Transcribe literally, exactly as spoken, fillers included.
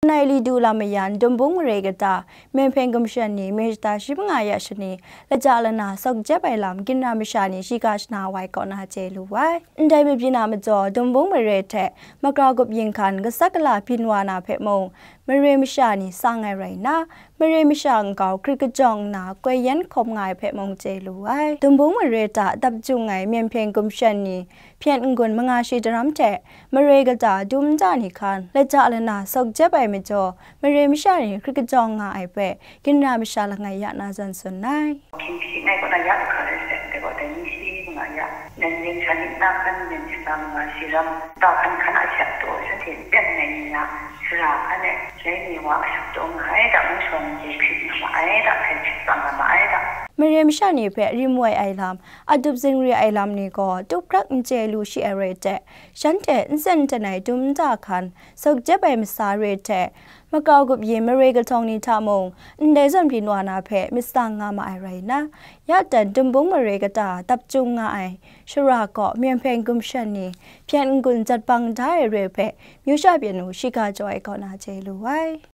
Nai li du lam mayan Dumbung mare kata Myen Hpeng Gumshan ni May shata shi manga ya shani laja lana sawk jep ai lam ginra masha ni shiga shana wai kaw na chye lu ai. Ndai mabyin a majaw Dumbung mare hte Makra Gup Yinghkan kasak kala byin wa na hpe mung, mare masha ni sang ai rai nna, mare masha nkau hkrit kajawng nna koi yan hkawm nga ai hpe mung chye lu ai. Dumbung mare hta dap jung ai Myen Hpeng Gumshan ni hpyen n-gun manga shi daram hte mare kata dum nta ni hkan laja lana sawk jep ai majaw, mare masha ni hkrit kajawng nga ai hpe ginra masha langai ya na zawn tsun ai. Hpyen shi ngai kaw na ya lu hkra rai sai, dai gaw dai ni shi manga ya, nan ring sha ni nna hkan ning shata manga shi ram, ta hkan hkan a shak taw shanhte n pyan ai ni na, sara hkan e, dai ni wa a shak taw nga ai da, mung shawn ni hkrit nga ma ai da, hkai hkrit tsang nga ma ai da. Mare masha ni hpe rim woi ai lam, a dup zingri ai lam ni gaw tup hkrak n chye lu shi ai re hte, shanhte nsen nten ai dum nta hkan sawk jep ai masa re hte, Makra Gup Yin mare kahtawng ni hta mung ndai zawn byin wa na hpe myit tsang nga ma ai rai nna, ya dan Dumbung mare kata dap jung nga ai shara kaw Myen Hpeng Gumshan ni hpyen n-gun jat bang da ai re hpe, myu sha pyan u shiga jaw ai kaw na chye lu ai.